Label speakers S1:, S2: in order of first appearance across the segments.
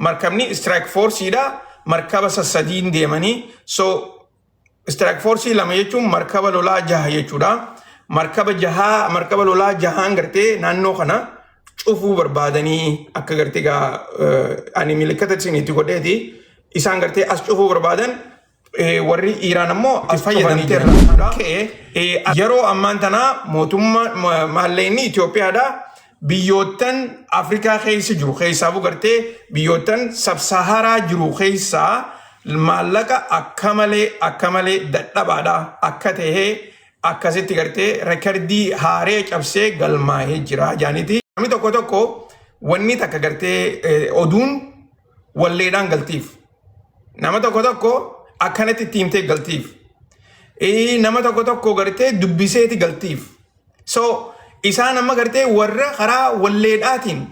S1: Markabni strike forceedha. Markaba sassadiin deemanii. So strike force lama jechuun markaba lolaa jaha jechuudha. Markaba jahaa markaba lolaa jahaan gartee naannoo kana cufuu barbaadanii akka gartee gaa ani milikkata isinitti godheeti isaan gartee as cufuu barbaadan warri Iiraan ammoo as fayyadamtee irraa ka'e yeroo ammaan tanaa mootummaa maallaqni Itoophiyaadha biyyoottan Afrikaa keessa jiru keessaafuu gartee biyyoottan sabsaharaa jiru keessaa maallaqa akka malee akka malee dadhabaadha akka ta'e akkasitti gartee rekardii haaree cabsee galmaa'ee jira jaaniiti. Namni tokko tokko wanni takka gartee oduun walleedhaan galtiif. Nama tokko tokko akkanatti itti himtee galtiif. Nama tokko tokko gartee dubbiseeti galtiif. So isaan amma gartee warra karaa walleedhaatiin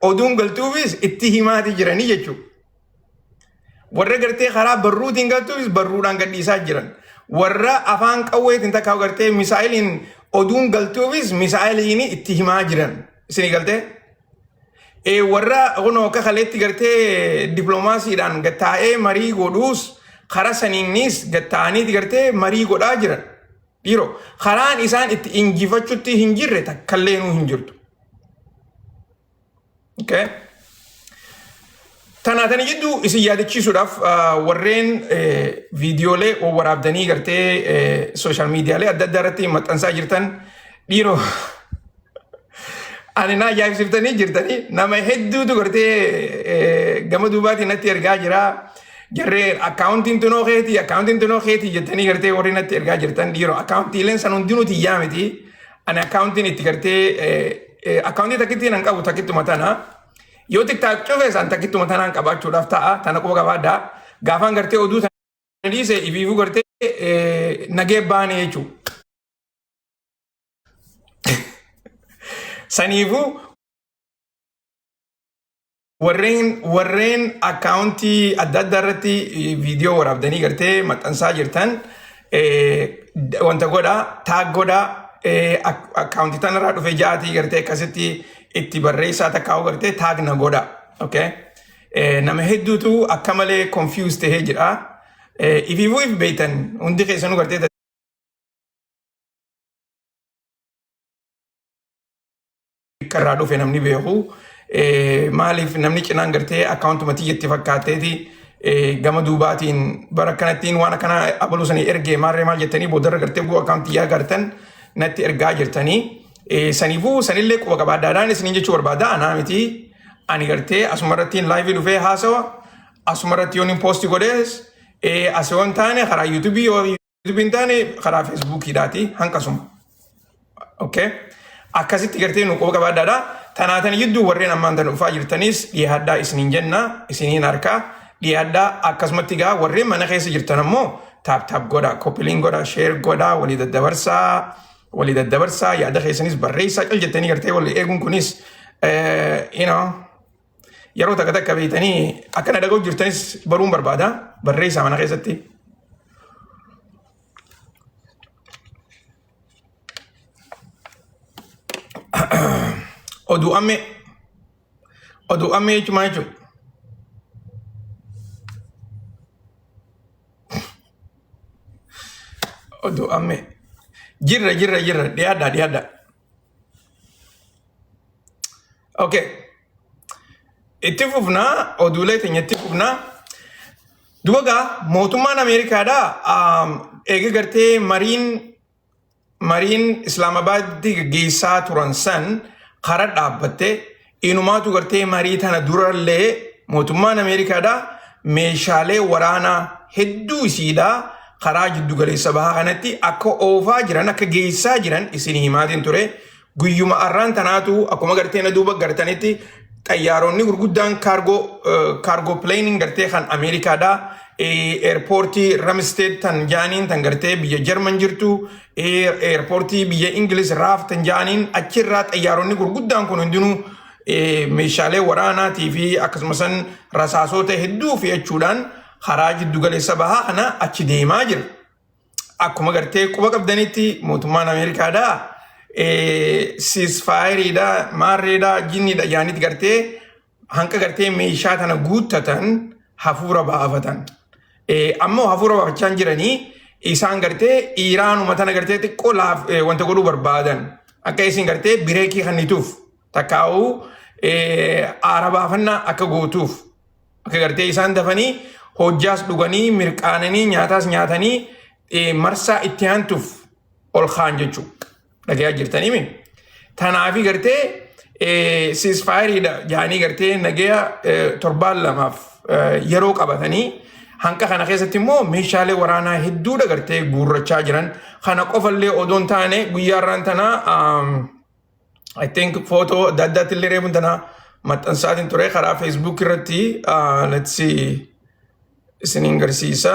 S1: oduun galtuufis itti himaati jiranii jechuudha. Warra gartee karaa barruutiin galtuufis barruudhaan gadhiisaa jiran. Warra afaan qawweetiin takka gartee misaa'iliin oduun galtuufis misaa'iliin itti himaa jiran. Isinii galtee? Warra kunoo akka kaleetti gartee dippiloomaasiidhaan gattaa'ee marii godhuus karaa saniinis gatta'aniiti gartee marii godhaa jiran. Dhiiroo karaan isaan itti injifachutti hin jirre takkallee nuu hin jirtu. Okay. Tanaatanii jidduu isin yaadachiisuudhaaf warreen viidiyoolee waraabdanii gartee sooshaal miidiyaalee adda addaa irratti maxxansaa jirtan dhiiroo ani na ajaa'ibsiiftanii jirtanii nama hedduutu gartee gama duubaatiin natti ergaa jira. Jarree akkaawuntiin tunoo keetii akkaawuntiin tunoo keetii jettanii gartee warri natti ergaa jirtan dhiiroo akkaawuntiileen san hundinuu tiyyaa miti. Ani akkaawuntiin itti gartee akkaawuntii takkittiin an qabu takkittuma tana. Yoo tiktaak cufe san takkittuma tanaan qabaachuudhaaf ta'a tana quba qabaadhaa. Gaafaan gartee oduu tana dhiise ifiifuu gartee nagee baane jechuudha. Saniifuu warreen warreen akkaawuntii adda addaa irratti viidiyoo waraabdanii gartee maxxansaa jirtan wanta godhaa taag godhaa akkaawuntii tanarraa dhufe ja'aatii gartee akkasitti itti barreessaa takkaa'u gartee taag na godhaa. Okay? Nama hedduutu akka malee confused tahee jira. Ifiifuu if beektan hundi keessanuu gartee akka irraa dhufe namni beeku maaliif namni cinaan gartee akkaawuntuma tiyyatti fakkaatteeti gama duubaatiin bara akkanattiin waan akkana abaluu sanii ergee maarree maal jettanii boodarra gartee guu akkaawuntii yaa gartan natti ergaa jirtanii saniifuu sanillee quba qabaadhaadhaan isiniin jechuu barbaada anaa miti ani gartee asuma irrattiin laayivii dhufee haasawa asuma irratti yoon poosti godhees as yoo hin taane karaa yuutuubii yoo yuutuubii hin taane karaa feesbuukiidhaati hanqasuma. Okay. Akkasitti gartee nu quba qabaadhaadha. Tanaatan jidduu warreen ammaan tan dhufaa jirtanis dhiyaadhaa isiniin jenna isiniin harkaa dhiyaadhaa akkasumatti gaa warreen mana keessa jirtan ammoo taap taap godhaa koppiliin godhaa sheer godhaa walii daddabarsaa walii daddabarsaa yaada keessanis barreessaa cal jettanii gartee walii eeguun kunis you know, yeroo takka takka beektanii akkana dhaga'u jirtanis baruun barbaada barreessaa mana keessatti. Oduu ammee. Oduu ammee jechuun maal jechuudha? Oduu ammee. Jirra jirra jirra dhiyaadhaa dhiyaadhaa. Okay. Itti fufnaa oduulee teenya itti fufnaa. Duba gaa mootummaan Ameerikaadhaa eega gartee mariin mariin Islaamabaaditti gaggeessaa turan san kara dhaabbatte inumaatu gartee marii tana durallee mootummaan Ameerikaadhaa meeshaalee waraanaa hedduu isiidhaa karaa jiddugaleessa bahaa kanatti akka oofaa jiran akka geessaa jiran isin himaatiin ture. Guyyuma arraan tanaatu akkuma gartee na duuba gartanitti xayyaaronni gurguddaan kaargoo kaargoo pileeniin gartee kan Ameerikaadhaa eerpoortii Ramsteed tan jaaniin tan gartee biyya Jarman jirtu eerpoortii biyya Ingiliz Raaf tan jaaniin achirraa xayyaaronni gurguddaan kun hundinuu meeshaalee waraanaatii fi akkasumas rasaasota hedduu fe'achuudhaan karaa jiddugaleessa bahaa kana achi deemaa jira. Akkuma gartee quba qabdanitti mootummaan Ameerikaadhaa siisfaayiriidha, maarreedha, jinniidha jaanitti gartee Hanqa gartee meeshaa tana guuttatan hafuura baafatan. Ammoo hafuura baafachaa hin jiranii, isaan gartee Iiraanuma tana gartee xiqqoo laaf wanta godhuu barbaadan. Akka isin gartee bireekii kennituuf takkaa'uu aara baafannaa akka gootuuf akka gartee isaan dafanii hojjaas dhuganii mirqaananii nyaataas nyaatanii marsaa itti aantuuf ol kaan jechuudha. Dhagayaa jirtanii mi? Tanaafi gartee ceasefire jaanii gartee nagaya torbaan lamaaf yeroo qabatanii hanqa kana keessatti immoo meeshaalee waraanaa hedduudha gartee guurrachaa jiran. Kana qofallee odoo hin taane guyyaa irraan tanaa I think footoo adda addaatti illee reefuun tanaa maxxansaatiin ture karaa Facebook irratti, let's see, isiniin garsiisa.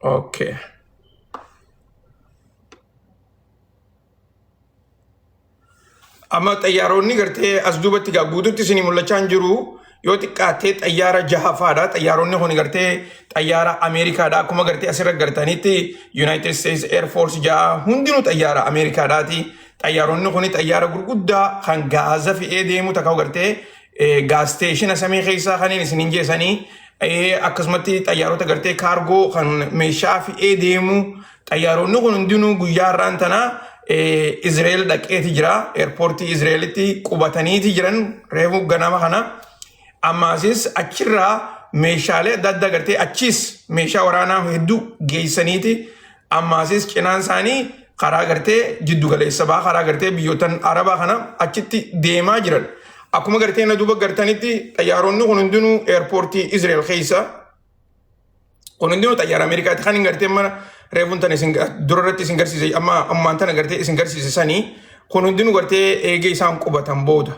S1: Okay. Amma xayyaaronni gartee as duubatti gaa guututti isinii mul'achaa hin jiru. Yoo xiqqaattee xayyaara jahafaadha. Xayyaaronni kun gartee xayyaara Ameerikaadha. Akkuma gartee asirra gartanitti United States Air Force ja'a hundinuu xayyaara Ameerikaadhaati. Xayyaaronni kun xayyaara gurguddaa kan gaaza fe'ee deemu takka gartee gas station samii keessaa kanneen isiniin jeessanii akkasumatti xayyaarota gartee cargo kan meeshaa fe'ee deemu. Xayyaaronni kun hundinuu guyyaa har'aan tanaa Izrael dhaqeeti jira. Airportii Izraelitti qubataniiti jiran reefu ganama kana. Ammaasis achirraa meeshaalee adda addaa gartee achiis meeshaa waraanaa hedduu geessaniiti. Ammaasis cinaan isaanii karaa gartee jiddu galeessa baa karaa gartee biyyootan Arabaa kana achitti deemaa jiran. Akkuma gartee na duuba gartanitti xayyaaronni kun hundinuu airportii Izrael keessa. Kun hundinuu xayyaara Ameerikaati. Kan hin gartee mana reefuun tana isin dura irratti isin garsiise, amma ammaan tana gartee isin garsiise sanii, kun hundinuu gartee eegee isaan qubatan booda.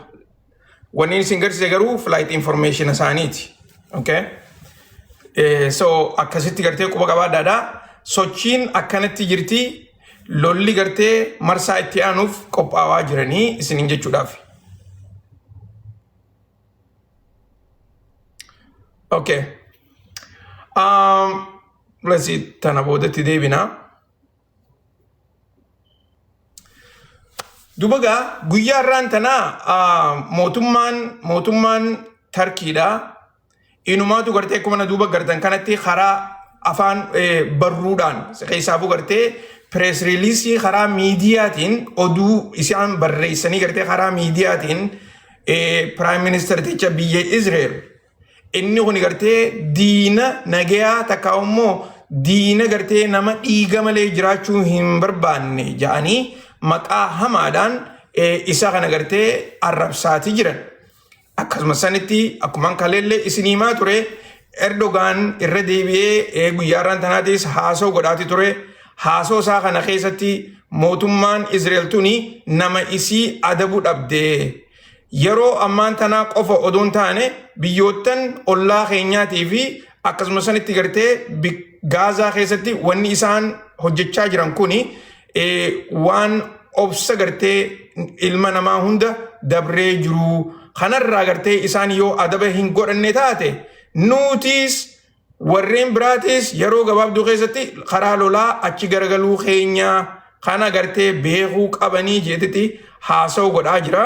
S1: Wanni isin garsiise garuu flight information isaaniiti. Okay? So akkasitti gartee quba qabaadhaadha. Sochiin akkanatti jirti. Lolli gartee marsaa itti aanuuf qophaa'aa jiranii isiniin jechuudhaaf. Okay. Let's see, tana boodatti deebina. Duba gaa guyyaa irraan tanaa mootummaan Tarkiidha. Inumaatu gartee akkuma na duuba gartan kanatti karaa afaan barruudhaan keessaafuu gartee press release karaa miidiyaatiin oduu isaan barreessanii gartee karaa miidiyaatiin prime ministerticha biyya Israel inni kun gartee diina nagayaa takka immoo diina gartee nama dhiiga malee jiraachuu hin barbaanne jedhanii maqaa hamaadhaan isa kana gartee arrabsaatii jiran. Akkasuma sanitti akkuma kaleellee isin himaa ture, Erdogaan irra deebi'ee guyyaa irraan tanaatis haasoo godhaati ture. Haasoo isaa kana keessatti mootummaan Israel tuni nama isii adabuu dhabdee yeroo ammaan tanaa qofa odoo hin taane biyyoottan ollaa keenyaatii fi akkasuma sanitti gartee Gaazaa keessatti wanni isaan hojjechaa jiran kuni waan obsa gartee ilma namaa hunda dabree jiru. Kanarraa gartee isaan yoo adaba hin godhanne taate nutis warreen biraatis yeroo gabaabduu keessatti karaa lolaa achi garagaluu keenya kana gartee beekuu qabanii jeetiti haasa'u godhaa jira.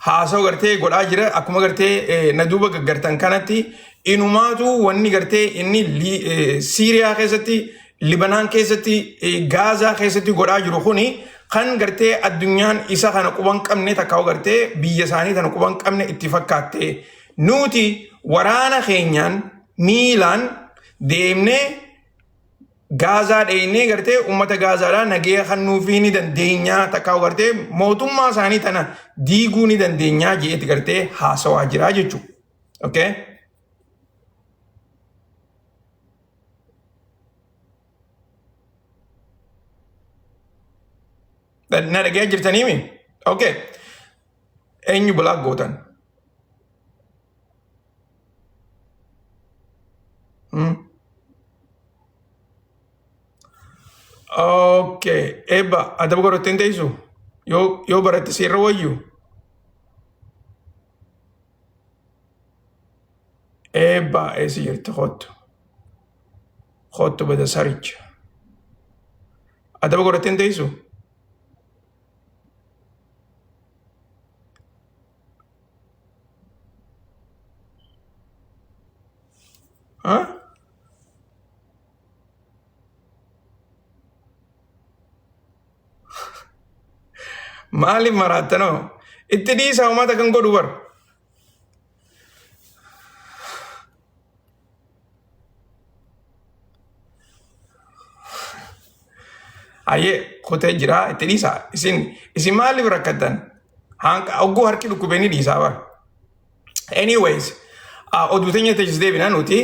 S1: Haasa'u gartee godhaa jira. Akkuma gartee na duuba gaggartan kanatti inumaatu wanni gartee inni Siiriyaa keessatti, Libanaan keessatti, Gaazaa keessatti godhaa jiru kuni kan gartee addunyaan isa kana quban qabne takka gartee biyya isaanii tana quban qabne itti fakkaatte. Nuti waraana keenyaan miilaan deemnee Gaazaa dheeynee gartee uummata Gaazaadhaa nagaya kennuufii ni dandeenya takka gartee mootummaa isaanii tana diiguu ni dandeenya jeeti gartee haasawaa jira jechuudha. Okay? Na dhagayaa jirtaniimi? Okay. Eenyu block gootan? Okay. Eebba adaba godhattee hin teessu? Yoo baratte seerra wayyu? Eebbaa eessa jirti kottu. Kottu bada saricha. Adaba godhattee hin teessu? Ha? Maaliif maraattanoo? Itti dhiisaa uummata kan godhu bar. Hayyee kutee jira itti dhiisaa. Isin maaliif rakkattan? Hanqa ogguu harki dhukkubee ni dhiisaa bar. Anyways, oduu teenya teessisee deebina nuti.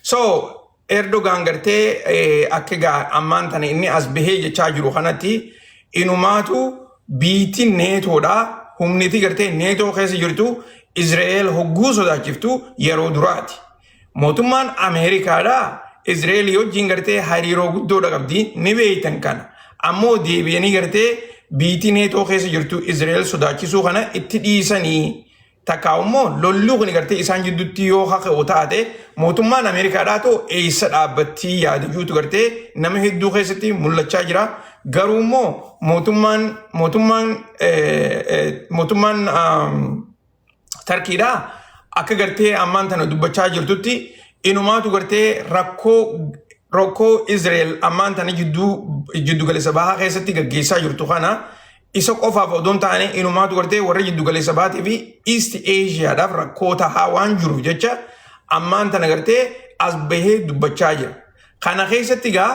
S1: So Erdogaan gartee akka egaa ammaan tana inni as bahee jechaa jiru kanatti inumaatu biitti neetoodha. Humniti gartee neetoo keessa jirtu Israa'el hogguu sodaachiftu yeroo duraati. Mootummaan Ameerikaadha Israa'el wajjin gartee hariiroo guddoodha qabdi ni beektan kana. Ammoo deebi'anii gartee biitti neetoo keessa jirtu Israa'el sodaachisuu kana itti dhiisanii. Takkaa immoo lolli kun gartee isaan jidduutti yoo kaka'u taate mootummaan Ameerikaadhaa too eessa dhaabbattii yaada juutu gartee nama hedduu keessatti mul'achaa jira. Garuu immoo mootummaan Tarkiidhaa akka gartee ammaan tana dubbachaa jirtutti inumaatu gartee rakkoo Israa'el ammaan tana jiddu galeessa bahaa keessatti gaggeessaa jirtu kana isa qofaaf odoo hin taane inumaatu gartee warra jiddu galeessa bahaatii fi East Asiaadhaaf rakkoo tahaa waan jiruuf jecha ammaan tana gartee as bahee dubbachaa jira. Kana keessatti egaa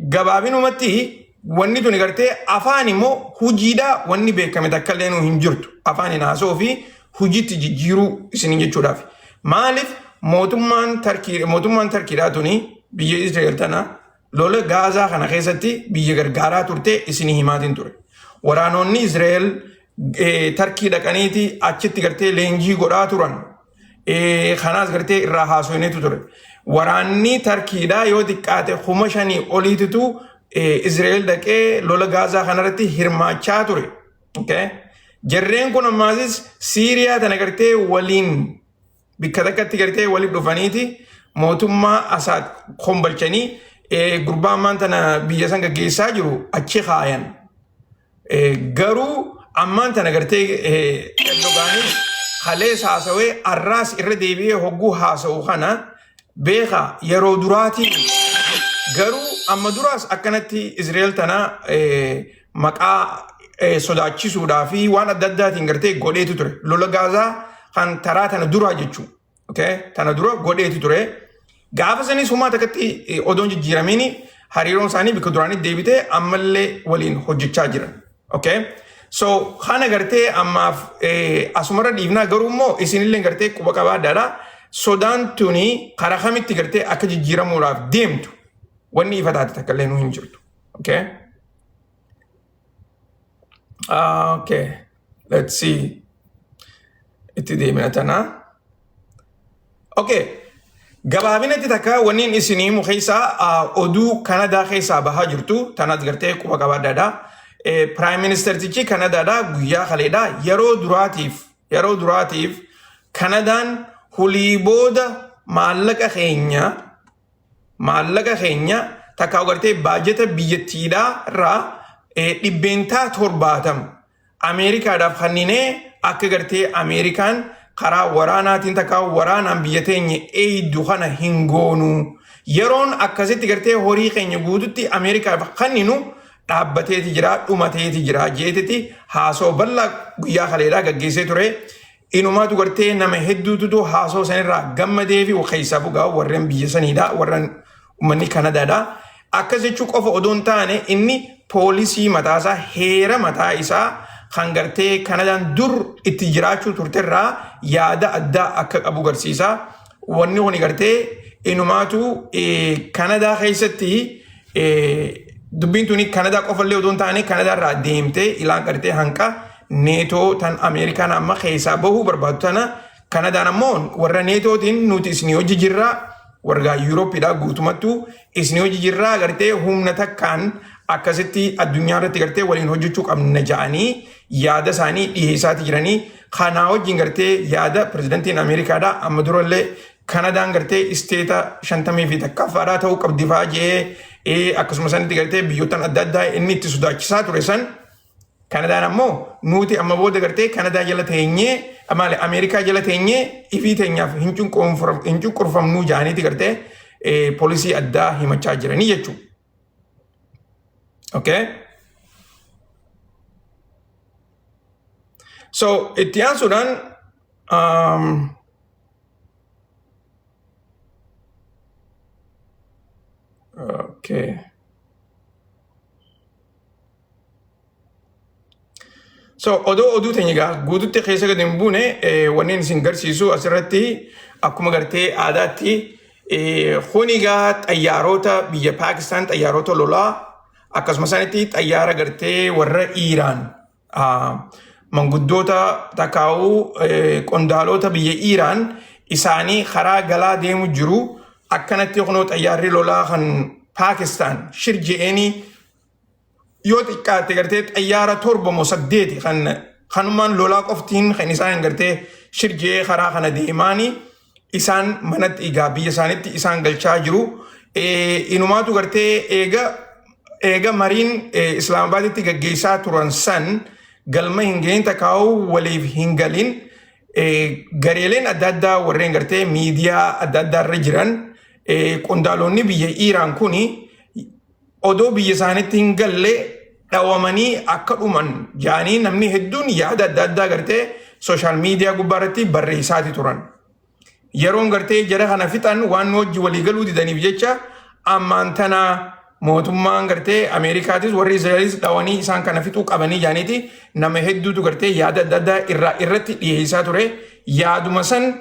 S1: gabaabinumatti wanni tuni gartee afaan immoo hojiidhaa wanni beekame takka illee nuu hin jirtu. Afaan hin haasa'uu fi hojiitti jijjiiruu isiniin jechuudhaaf. Maaliif mootummaan Tarkiidhaa tuni biyya Israa'el tana lola Gaazaa kana keessatti biyya gargaaraa turte isinii himaatiin ture. Waraanonni Israa'el Tarkii dhaqaniiti achitti gartee leenjii godhaa turan. Kanaas gartee irraa haasofneetu ture. Waraanni Tarkiidhaa yoo xiqqaate 5,000 oliititu Israa'el dhaqee lola Gaazaa kanarratti hirmaachaa ture. Okay? Jarreen kun ammaasis Siiriyaa tana gartee waliin bikka takkatti gartee walitti dhufaniiti mootummaa Asaad kombalchanii gurbaa ammaan tana biyya san gaggeessaa jiru achi kaayan. Garuu ammaan tana gartee Erdogaanis kalees haasawee arraas irra deebi'ee hogguu haasa'u kana beeka yeroo duraatiin garuu amma duraas akkanatti Israa'el tana maqaa sodaachisuudhaa fi waan adda addaatiin gartee godheetu ture. Lola Gaazaa kan taraa tana duraa jechuudha. Okay? Tana dura godheetu ture. Gaafa sanis humaa takkatti odoon jijjiiramiin hariiroon isaanii bakka duraanii deebitee ammallee waliin hojjechaa jiran. Okay? So kana gartee ammaaf asumarra dhiifnaa garuu immoo isinillee gartee quba qabaadhaadha. Sodaan tuni karaa kamitti gartee akka jijjiiramuudhaaf deemtu wanni ifa taate takka illee nu hin jirtu. Okay? Okay. Let's see. Itti deemina tanaa. Okay. Gabaabinatti takka wanni isinii himu keessaa oduu Kanadaa keessaa bahaa jirtu tanaas gartee quba qabaadhaadha. Prime Ministertichi Kanadaadha guyyaa kaleedha yeroo duraatiif Kanadaan hulii booda maallaqa keenya takka gartee baajeta biyyattiidhaa irraa 70% Ameerikaadhaaf kenninee akka gartee Ameerikaan karaa waraanaatiin takka waraanaan biyya teenya eeydu kana hin goonu. Yeroon akkasitti gartee horii keenya guututti Ameerikaaf kenninu dhaabbateeti jira, dhumateeti jira jeetiti haasoo bal'aa guyyaa kaleedhaa gaggeessee ture. Inumaatu gartee nama hedduututu haasoo sanirraa gammadee fi keessaa bugaa warreen biyya saniidha, warreen uummanni Kanadaadha. Akkas jechuu qofa odoo hin taane inni poolisii mataasaa heera mataa isaa kan gartee Kanadaan dur itti jiraachuu turterraa yaada addaa akka qabu garsiisa. Wanni kun gartee inumaatu Kanadaa keessatti dubbiin tuni Kanadaa qofallee odoo hin taane Kanadaa irraa deemtee ilaan gartee hanqa neetoo tan Ameerikaan amma keessaa bahuu barbaadu tana Kanadaan ammoo warra neetootiin nuti isinii hojii jirraa warra Yuurooppiidhaa guutumattuu isinii hojii jirraa gartee humna takkaan akkasitti addunyaa irratti gartee waliin hojjechuu qabna ja'anii yaada isaanii dhiheessaati jiranii. Kanaa wajjin gartee yaada pirezidantiin Ameerikaadhaa amma durallee Kanadaan gartee state 51ffaadhaa ta'uu qabdi fa'aa jedhee, akkasuma sanitti gartee biyyoottan adda addaa inni itti sodaachisaa ture san, Kanadaan ammoo nuti amma booda gartee Kanadaa jala teenyee, maali, Ameerikaa jala teenyee ifii teenyaaf hin cunqurfamnuu jaaniiti gartee policy addaa himachaa jiranii jechuudha. Okay. So itti aansuudhaan okay. So odoo oduu teenya egaa guututti keessa gadi hin buune, wanneen isin garsiisu asirratti akkuma gartee aadaatti kuni egaa xayyaarota biyya Paakistaan, xayyaarota lolaa, akkasuma isaanitti xayyaara gartee warra Iiraan, manguddoota takkaa'uu qondaalota biyya Iiraan isaanii karaa galaa deemu jiru. Akkanatti kunoo xayyaarri lolaa kan Paakistaan shir je'eenii yoo xiqqaate gartee xayyaara torba moo saddeeti kan kanumaan lolaa qoftiin kan isaan gartee shirjee karaa kana deemaanii isaan manatti egaa biyya isaanitti isaan galchaa jiru. Inumaatu gartee eega mariin Islaamabaaditti gaggeessaa turan san galma hin gahin takkaa'uu waliif hin galin, gareeleen adda addaa warreen gartee miidiyaa adda addaa irra jiran qondaalonni biyya Iiraan kuni odoo biyya isaaniitti hin galle dhawamanii akka dhuman jaanii namni hedduun yaada adda addaa gartee social media gubbaa irratti barreessaati turan. Yeroon gartee jara kana fixan waan nu wajji walii galuu didaniif jecha ammaan tana mootummaan gartee Ameerikaatis warri Israa'elis dhawanii isaan kana fixuu qabanii jaaniiti nama hedduutu gartee yaada adda addaa irratti dhiyeessaa ture. Yaaduma san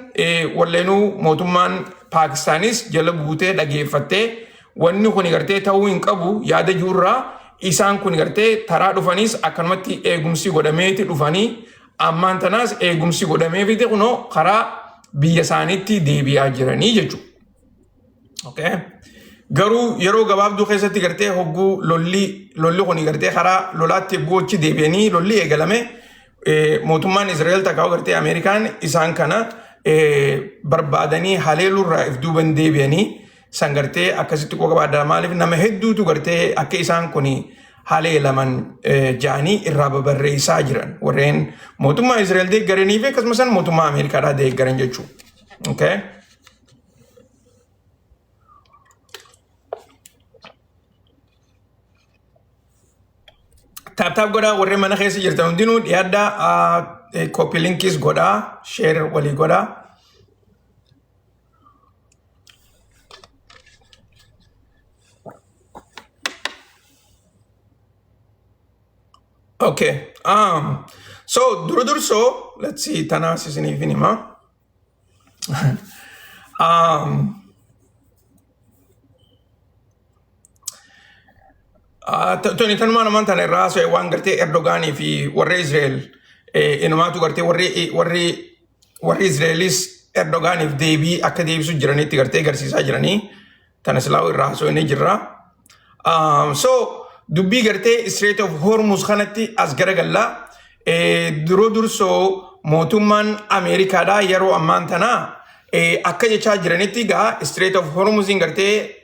S1: walleenuu mootummaan Paakistaanis jala buutee dhageeffattee wanni kun gartee ta'uu hin qabu yaada jiruurraa isaan kun gartee taraa dhufanis akkanumatti eegumsi godhameeti dhufanii ammaan tanaas eegumsi godhameefiti kunoo karaa biyya isaaniitti deebi'aa jiranii jechuudha. Okay. Garuu yeroo gabaabduu keessatti gartee hogguu lolli kun gartee karaa lolaatti hogguu achi deebi'anii lolli eegalame, mootummaan Israa'el takkaa gartee Ameerikaan isaan kana barbaadanii haleeluurraa if duuban deebi'anii san gartee akkasitti quba qabaadha. Maaliif nama hedduutu gartee akka isaan kun haleelaman ja'anii irraa babarreessaa jiran warreen mootummaa Israa'el deeggaranii fi akkasumas mootummaa Ameerikaadhaa deeggaran jechuudha. Okay. Tap tap godhaa, warreen mana keessa jirtan hundinuu dhiyaadhaa, copy linkiis godhaa, share walii godhaa. Okay. So dura dursoo, let's see, tanaas isiniif hin himaa. Tuni tanumaan amaan tana irraa haasa'e waan gartee Erdogaanii fi warri Israa'el inumaatu gartee warri Israa'elis Erdogaaniif deebii akka deebisu jiranitti gartee agarsiisaa jiranii tana silaa irraa haasa'e ni jirra. So dubbii gartee Strait of Hormuz kanatti as garagallaa. Duroo dursoo mootummaan Ameerikaadhaa yeroo ammaan tanaa akka jechaa jiranitti gaa Strait of Hormuziin gartee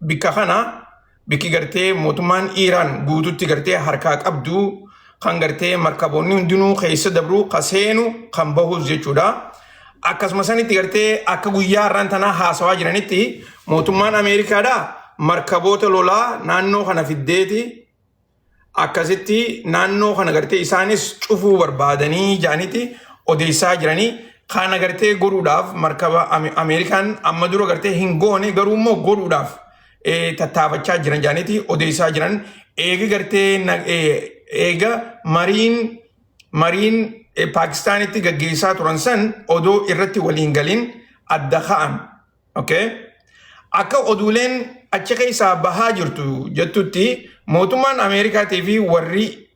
S1: bikka kana bikki gartee mootummaan Iiraan guututti gartee harkaa qabdu kan gartee markaboonni hundinuu keessa dabru, ka seenu kan bahus jechuudha. Akkasuma sanitti gartee akka guyyaa har'aan tanaa haasawaa jiranitti mootummaan Ameerikaadhaa markaboota lolaa naannoo kana fiddeeti akkasitti naannoo kana gartee isaanis cufuu barbaadanii jaanitti odeessaa jiranii. Kana gartee godhuudhaaf markaba Ameerikaan amma dura gartee hin goone, garuu immoo godhuudhaaf tattaafachaa jiran jaanitti odeessaa jiran. Eega gartee eega mariin Paakistaanitti gaggeessaa turan san odoo irratti waliin galin adda ka'an. Okay? Akka oduuleen achi keessaa bahaa jirtu jettutti mootummaan Ameerikaatii fi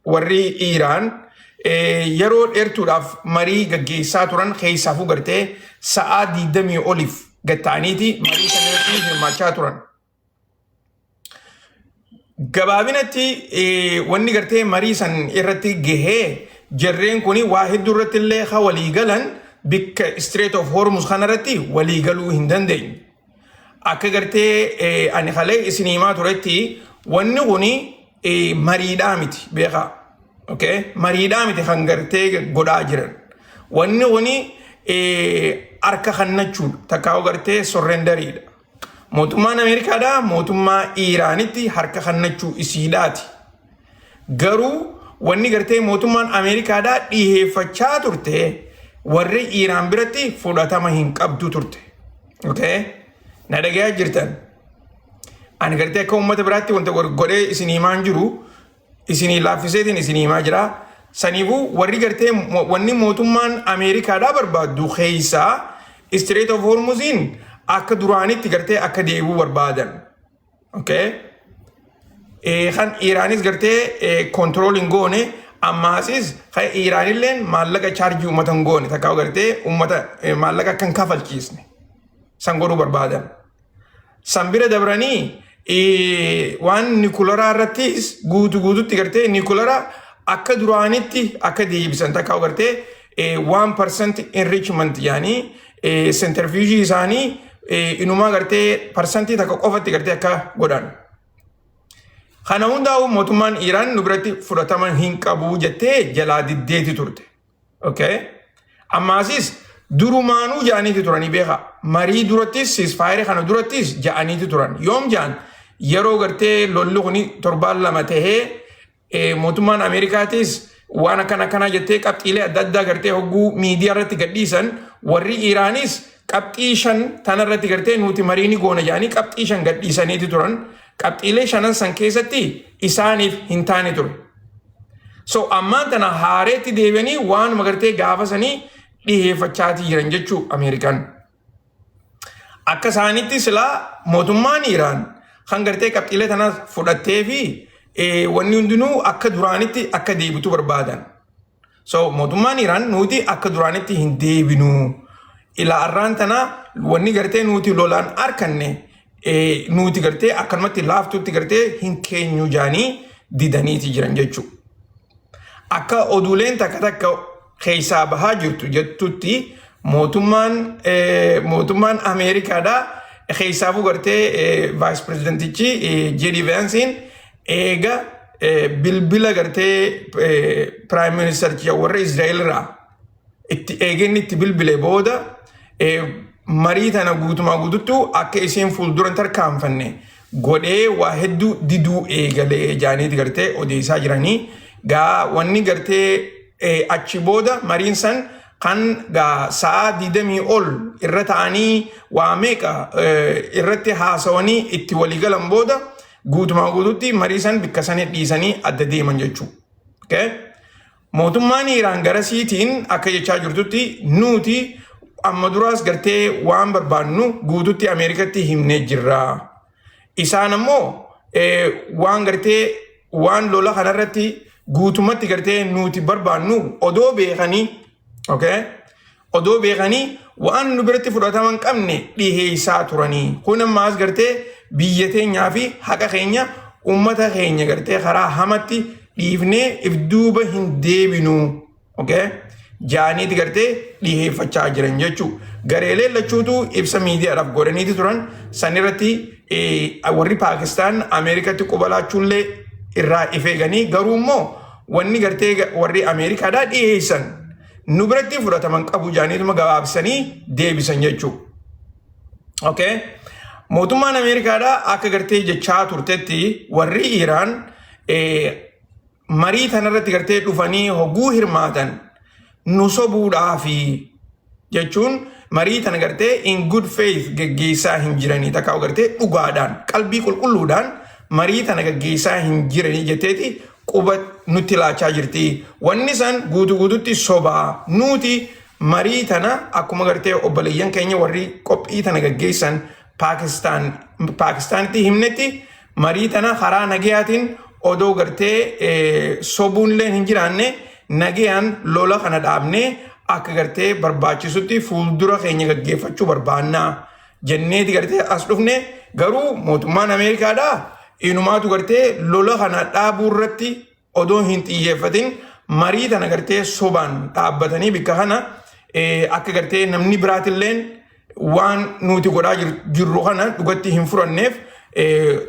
S1: warri Iiraan yeroo dheertuudhaaf marii gaggeessaa turan, keessaafuu gartee sa'aa 20 oliif gatta'aniiti marii sana irratti hirmaachaa turan. Gabaabinatti wanni gartee marii san irratti gahee Jarreen kuni waa hedduu irratti illee ha walii galan, bikka Strait of Hormuz kanarratti walii galuu hin dandeenye. Akka gartee ani kalee isin himaa turetti, wanni kuni mariidhaa miti, beekaa. Okay? Mariidhaa miti kan gartee godhaa jiran. Wanni kuni harka kennachuudha. Takkaa'u gartee surrenderiidha. Mootummaan Ameerikaadhaa mootummaa Iiraanitti harka kennachuu isiidhaati. Garuu wanni gartee mootummaan Ameerikaadhaa dhiheeffachaa turte warri Iiraan biratti fudhatama hin qabdu turte. Okay? Na dhagayaa jirtan. Ani gartee akka uummata biraatti wanta godhee isin himaan jiru isinii laaffiseetiin isin himaa jira. Saniifuu warri gartee wanni mootummaan Ameerikaadhaa barbaaddu keessaa Strait of Hormuziin akka duraanitti gartee akka deebi'uu barbaadan. Okay? Kan Iiraanis gartee control hin goone, ammaasis kan Iiraanilleen maallaqa charge uummata hin goone, takka gartee uummata maallaqa akka hin kafalchiisne san godhuu barbaadan. San bira dabranii waan nuclearaa irrattis guutu guututti gartee nucleara akka duraanitti akka deebisan, takka gartee 1% enrichment yaanii centrifuge isaanii inumaa gartee 1% qofatti gartee akka godhan. Kana hundaa'u mootummaan Iiraan nu biratti fudhatama hin qabu jettee jalaa diddeeti turte. Okay? Ammaasis durumaanuu ja'aniiti turanii, beeka. Marii durattis, ceasefire kana durattis ja'aniiti turan. Yoom ja'an? Yeroo gartee lolli kuni torbaan 2 tahee mootummaan Ameerikaatis waan akkana akkanaa jettee qabxiilee adda addaa gartee hogguu miidiyaa irratti gadhiisan, warri Iiraanis qabxii shan tanarratti gartee nuti marii ni goona jedhanii qabxii shan gadhiisaniiti turan. Qabxiilee shanan san keessatti isaaniif hin taane ture. So ammaan tana haareetti deebi'anii waanuma gartee gaafa sanii dhiheeffachaatii jiran jechuu Ameerikaan. Akka isaanitti silaa mootummaan Iiraan kan gartee qabxiilee tana fudhattee fi wanni hundinuu akka duraanitti akka deebitu barbaadan. So mootummaan Iiraan nuti akka duraanitti hin deebinu. Ilaa arraan tana wanni gartee nuti lolaan arkanne nuti gartee akkanumatti laaftutti gartee hin keenyu jaanii didaniiti jiran jechuudha. Akka oduuleen takka takka keessaa bahaa jirtu jettutti, mootummaan Ameerikaadhaa keessaafuu gartee vice presidentichi J.D. Vancein eega bilbila gartee prime ministericha warra Israa'el irraa itti eegenni itti bilbile booda, marii tana guutumaa guututtu akka isheen fuuldura hin tarkaanfanne godhee waa hedduu diduu eegalee jaaniiti gartee odeessaa jiranii. Gaa wanni gartee achi booda mariin san kan gaa sa'a 20 ol irra ta'anii waa meeqa irratti haasawanii itti waliigalan booda, guutumaa guututti marii san bikka sanii dhiisanii adda deeman jechuudha. Okay? Mootummaan Iiraan garasiitiin akka jechaa jirtutti, nuti amma duraas gartee waan barbaannu guututti Ameerikatti himnee jirra. Isaan ammoo waan gartee waan lola kanarratti guutumatti gartee nuti barbaannu odoo beekanii, okay? Odoo beekanii waan nu biratti fudhatama hin qabne dhiheessaa turanii. Kun ammaas gartee biyya teenyaa fi haqa keenya, uummata keenya gartee karaa hamatti dhiifnee if duuba hin deebinu. Okay? Jaaniiti gartee dhiheeffachaa jiran jechuudha. Gareeleen lachuutu ibsa miidiyaadhaaf godhaniiti turan. San irratti warri Paakistaan Ameerikatti qubalaachuullee irraa if eeganii, garuu immoo wanni gartee warri Ameerikaadhaa dhiheessan nu biratti fudhataman qabu jaaniituma gabaabsanii deebisan jechuudha. Okay? Mootummaan Ameerikaadhaa akka gartee jechaa turtetti, warri Iiraan marii tanarratti gartee dhufanii hoguu hirmaatan nu sobuudhaafi jechuun, marii tana gartee in good faith geggeessaa hin jiranii, takka gartee dhugaadhaan qalbii qulqulluudhaan marii tana geggeessaa hin jiranii jetteeti quba nutti laachaa jirti. Wanni san guutuu guututti sobaa. Nuti marii tana akkuma gartee obboleeyyan keenya warri qophii tana geggeessan Paakistaan Paakistaanitti himnetti, marii tana karaa nagayaatiin odoo gartee sobuunillee hin jiraanne nagayaan lola kana dhaabnee akka gartee barbaachisutti fuuldura keenya gaggeeffachuu barbaannaa jenneeti gartee as dhufne. Garuu mootummaan Ameerikaadhaa inumaatu gartee lola kana dhaabuu irratti odoo hin xiyyeeffatin Marii tana gartee sobaan dhaabbatanii bikka kana akka gartee namni biraatilleen waan nuti godhaa jirru kana dhugatti hin furanneef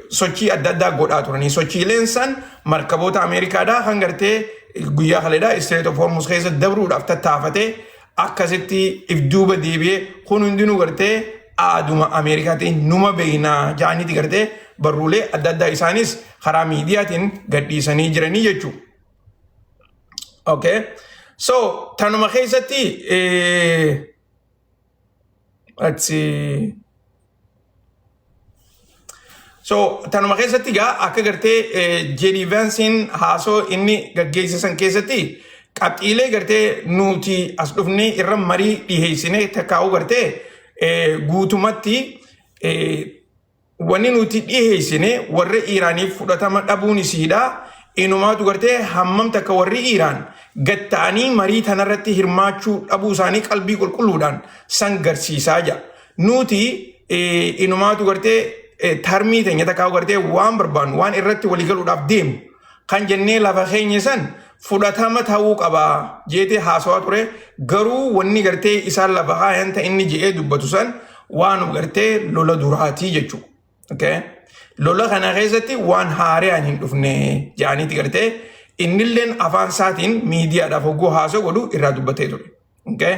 S1: sochii adda addaa godhaa turanii. Sochiileen san markaboota Ameerikaadhaa kan gartee guyyaa kaleedhaa Strait of Hormuz keessa dabruudhaaf tattaafatee akkasitti if duuba deebi'ee, kun hundinuu gartee aaduma Ameerikaatiin numa beeynaa jaaniiti gartee barruulee adda addaa isaanis karaa miidiyaatiin gadhiisanii jiranii jechuudha. Okay. So tanuma keessatti let's see. So tanuma keessatti gaa akka gartee JD Vancein haasoo inni gaggeessisan keessatti qabxiilee gartee nuti as dhufnee irra marii dhiheessinee takkaa'uu gartee guutumatti wanni nuti dhiheessine warra Iiraaniif fudhatama dhabuun isiidha. Inumaatu gartee hammam takka warri Iiraan gatta'anii marii tanarratti hirmaachuu dhabuu isaanii qalbii qulqulluudhaan san garsiisaa jira. Nuti inumaatu gartee tarmii teenya takkaa gartee waan barbaannu, waan irratti waliigaluudhaaf deemu kan jennee lafa keenya san fudhatama ta'uu qaba jeetee haasawaa ture. Garuu wanni gartee isaan lafa kaayan ta'e inni je'ee dubbatu san waan gartee lola duraatii jechuudha. Okay? Lola kana keessatti waan haaraan hin dhufne jedhaniiti gartee innilleen afaan isaatiin miidiyaadhaaf hogguu haasoo godhu irraa dubbatee ture. Okay?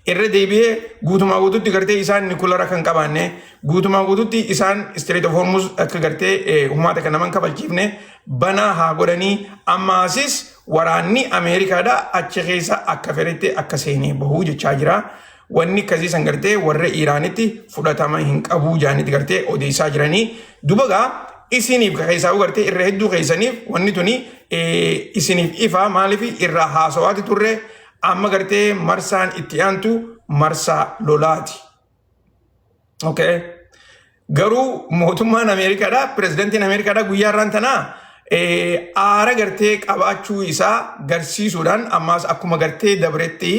S1: Irra deebi'ee guutumaa guututti gartee isaan nuclear kan qabaanne, guutumaa guututti isaan Strait of Hormuz akka gartee humaata kan naman kafalchiifne banaa haa godhanii, ammaasis waraanni Ameerikaadhaa achi keessa akka fedhetti akka seenee bahuu jechaa jira. Wanni akkasii san gartee warra Iiraanitti fudhatama hin qabu jaanitti gartee odeessaa jiranii. Duba gaa isiniif keessaa gartee irra hedduu keessaniif wanni tuni isiniif ifa. Maaliif irraa haasawaati turre? Amma gartee marsaan itti aantu marsaa lolaati. Okay. Garuu mootummaan Ameerikaadhaa, pirezidantiin Ameerikaadhaa guyyaa irraan tanaa aara gartee qabaachuu isaa garsiisuudhaan ammaas akkuma gartee dabretti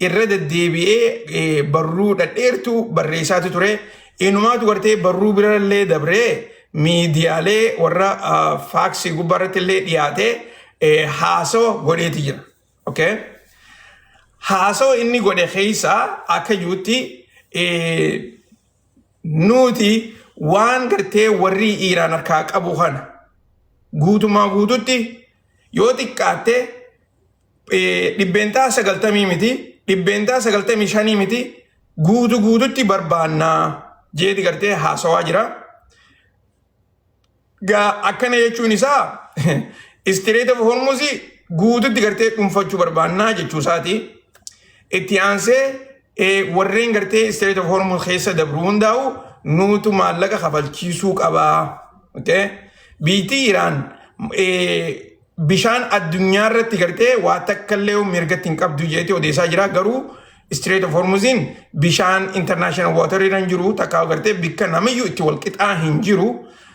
S1: irra deddeebi'ee barruu dhadheertuu barreessaati ture. Inumaatu gartee barruu birallee dabree miidiyaalee warra Foxii gubbaarratti illee dhiyaatee haasawa godheeti jira. Okay? Haasawa inni godhe keessaa akka jirutti, nuti waan gartee warri Iiraan harkaa qabu kana guutumaa guututti yoo xiqqaatte 90% miti, 95% miti, guutu guututti barbaannaa jeeti gartee haasawaa jira. Gaa akkana jechuun isaa Strait of Hormuz guututti gartee dhuunfachuu barbaannaa jechuu isaati. Itti aansee warreen gartee Strait of Hormuz keessa dabru hundaa'u nuutu maallaqa kafalchiisuu qabaa. Biyyi Iraan bishaan addunyaa irratti gartee waa takka illee mirgatti hin qabdu jeetee odeessaa jira. Garuu Strait of Hormuziin bishaan international water irra hin jiru, takka gartee bikka namiyyuu itti wal qixaa hin jiru.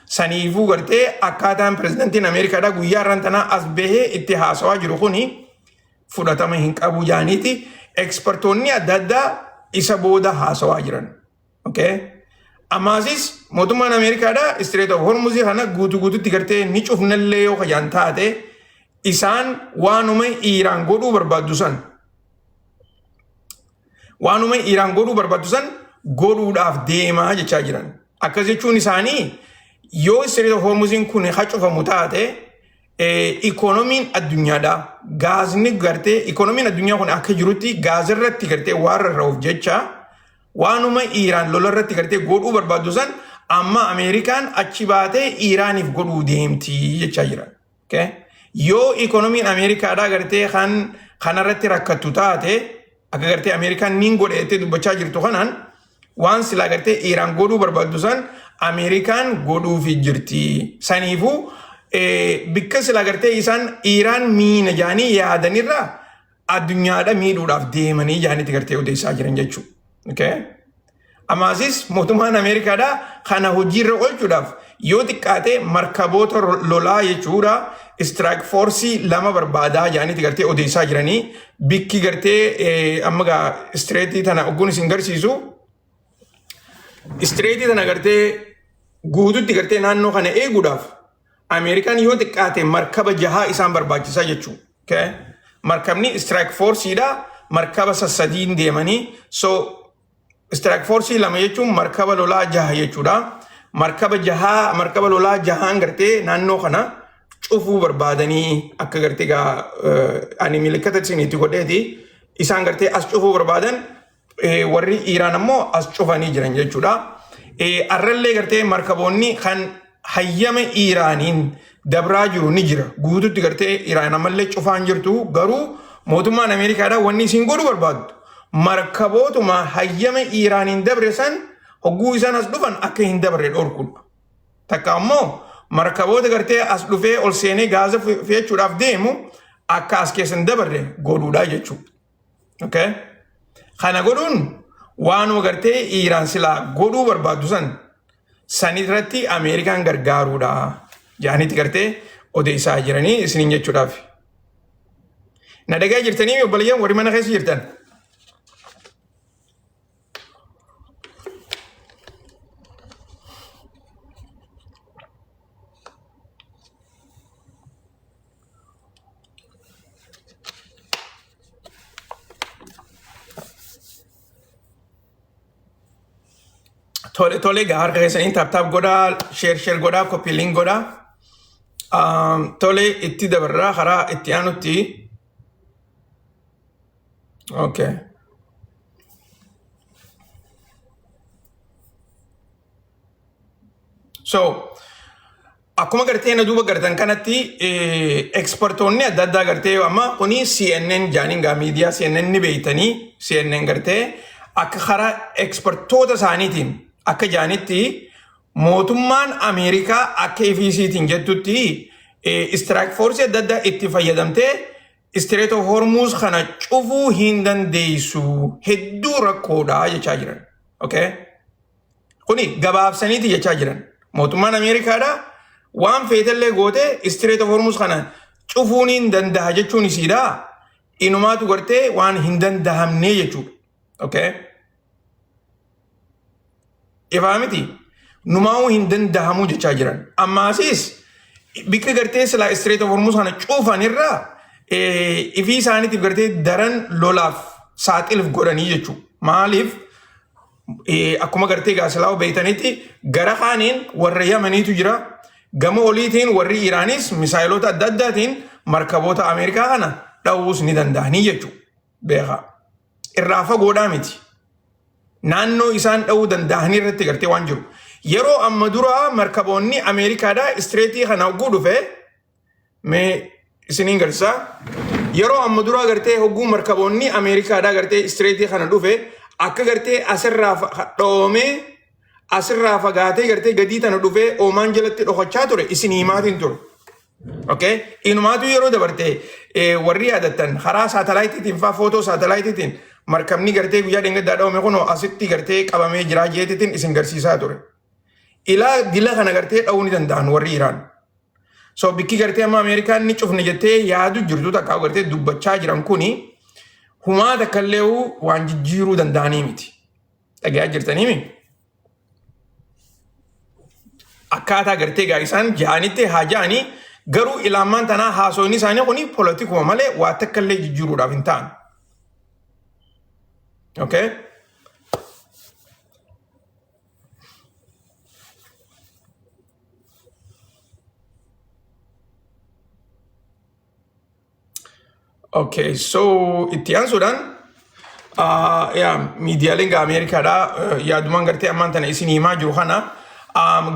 S1: Saniifuu gartee akkaataan pirezidantiin Ameerikaadhaa guyyaa irraan tanaa as bahee itti haasawaa jiru kuni fudhatama hin qabu jaaniiti expertoonni adda addaa isa booda haasawaa jiran. Okay? Ammaasis mootummaan Ameerikaadhaa Strait of Hormuz kana guutuu guututti gartee ni cufnallee yoo kajaan taate, isaan waanuma Iiraan godhuu barbaaddu san waanuma Iiraan godhuu barbaaddu san godhuudhaaf deemaa jechaa jiran. Akkas jechuun isaanii yoo Strait of Hormuziin kun hacufamu taate, ikoonomiin addunyaadha. Gaazni gartee ikoonomiin addunyaa kun akka jirutti gaazirratti gartee waan rarra'uuf jecha, waanuma Iiraan lola irratti gartee godhuu barbaaddu san amma Ameerikaan achi baatee Iiraaniif godhuu deemti jechaa jiran. Yoo ikoonomiin Ameerikaadhaa gartee kan kanarratti rakkattu taate, akka gartee Ameerikaan niin godhe jettee dubbachaa jirtu kanaan, waan silaa gartee Iiraan godhuu barbaaddu san Ameerikaan godhuufi jirti. Saniifuu bikka silaa gartee isaan Iiraan miina jaanii yaadanirraa addunyaadha miidhuudhaaf deemanii jaanitti gartee odeessaa jiran jechuudha. Okay? Amaasis mootummaan Ameerikaadhaa kana hojiirra oolchuudhaaf yoo xiqqaate markaboota lolaa jechuudha strike force lama barbaadaa jaanitti gartee odeessaa jiranii. Bikki gartee amma gaa Straitii tana ogguun isin garsiisu, Straitii tana gartee guututti gartee naannoo kana eeguudhaaf Ameerikaan yoo xiqqaate markaba jahaa isaan barbaachisaa jechuudha. Okay? Markabni strike forceidha. Markaba sassadiin deemanii. So strike force lama jechuun markaba lolaa jaha jechuudha. Markaba jahaa, markaba lolaa jahaan gartee naannoo kana cufuu barbaadanii akka gartee gaa ani milikkata isiniitti godheeti isaan gartee as cufuu barbaadan, warri Iiraan ammoo as cufanii jiran jechuudha. Arrallee gartee markaboonni kan hayyama Iiraaniin dabraa jiru ni jira. Guututti gartee Iiraan ammallee cufaan jirtu, garuu mootummaan Ameerikaadhaa wanni isiin godhuu barbaaddu markabootuma hayyama Iiraaniin dabre san hogguu isaan as dhufan akka hin dabarre dhorkuudha. Takka ammoo markaboota gartee as dhufee ol seenee gaaza fe'achuudhaaf deemu akka as keessa hin dabarre godhuudha jechuudha. Okay? Kana godhuun waanuma gartee Iiraan silaa godhuu barbaaddu san sanirratti Ameerikaan gargaaruudha. Jaanitti gartee odeessaa jiranii isiniin jechuudhaaf. Na dhagaa jirtanii, obboleeyyan warri mana keessa jirtan? Tole tole, egaa harka keessanii tap tap godhaa, share share godhaa, copy link godhaa. Tole, itti dabarraa karaa itti aanutti. Okay. So, akkuma gartee na duuba gartan kanatti, expertoonni adda addaa gartee amma kuni CNN jaaniin gaa, miidiyaa CNN ni beeytanii, CNN gartee akka karaa expertoota isaaniitiin akka jaanitti mootummaan Ameerikaa akka ifisiitiin jettutti strike force adda addaa itti fayyadamtee Strait of Hormuz kana cufuu hin dandeessu, hedduu rakkoodha jechaa jiran. Okay? Kuni gabaabsaniiti jechaa jiran. Mootummaan Ameerikaadha waan feetellee gootee Strait of Hormuz kana cufuun hin danda'a jechuun isiidha. Inumaatu gartee waan hin dandahamne jechuudha. Okay? Ifaa miti. Numaa'uu hin dandahamu jechaa jiran. Ammaasiis bikka gartee silaa Strait of Hormuz kana cufan irraa ifii isaaniitiif gartee daran lolaaf saaxiluuf godhanii jechuudha. Maaliif, akkuma gartee gaasilaa beeytanitti gara kaaniin warra Yamaniitu jira. Gama oliitiin warri Iraanis misaayilota adda addaatiin markaboota Ameerikaa kana dha'uus ni danda'anii jechuudha. Beekaa. Irraa fagoodhaa miti. Naannoo isaan dha'uu danda'anii irratti gartee waan jiru. Yeroo amma duraa markaboonni Ameerikaadhaa Straitii kana hogguu dhufe, mee isiniin garsiisaa. Yeroo amma duraa gartee hogguu markaboonni Ameerikaadhaa gartee Straitii kana dhufe, akka gartee asirraa dhoomee asirraa fagaatee gartee gadii tana dhufee Oomaan jalatti dhokachaa ture isin himaatiin ture. Okay? Inumaatu yeroo dabarte warri yaadattan karaa saatalaayitiitiin faa, footoo saatalaayitiitiin markabni gartee guyyaa dheengaddaa dhawame kunoo asitti gartee qabamee jira jeetitiin isin garsiisaa ture. Ilaa dila kana gartee dha'uu ni danda'an warri Iraan. So bikki gartee amma Ameerikaan ni cufne jettee yaadu jirtu takka gartee dubbachaa jiran kuni humaa takka illee waan jijjiiruu danda'anii miti. Dhagayaa jirtaniimi? Akkaataa gartee gaa isaan ja'anitti haa ja'anii, garuu ilaamaan tanaa haasofni isaanii kuni polotikuma malee waa takka illee jijjiiruudhaaf hin ta'an. Okay? Okay, so itti aansuudhaan yaa miidiyaaleen gaa Ameerikaadhaa yaadumaan gartee ammaan tana isin himaa jiru kana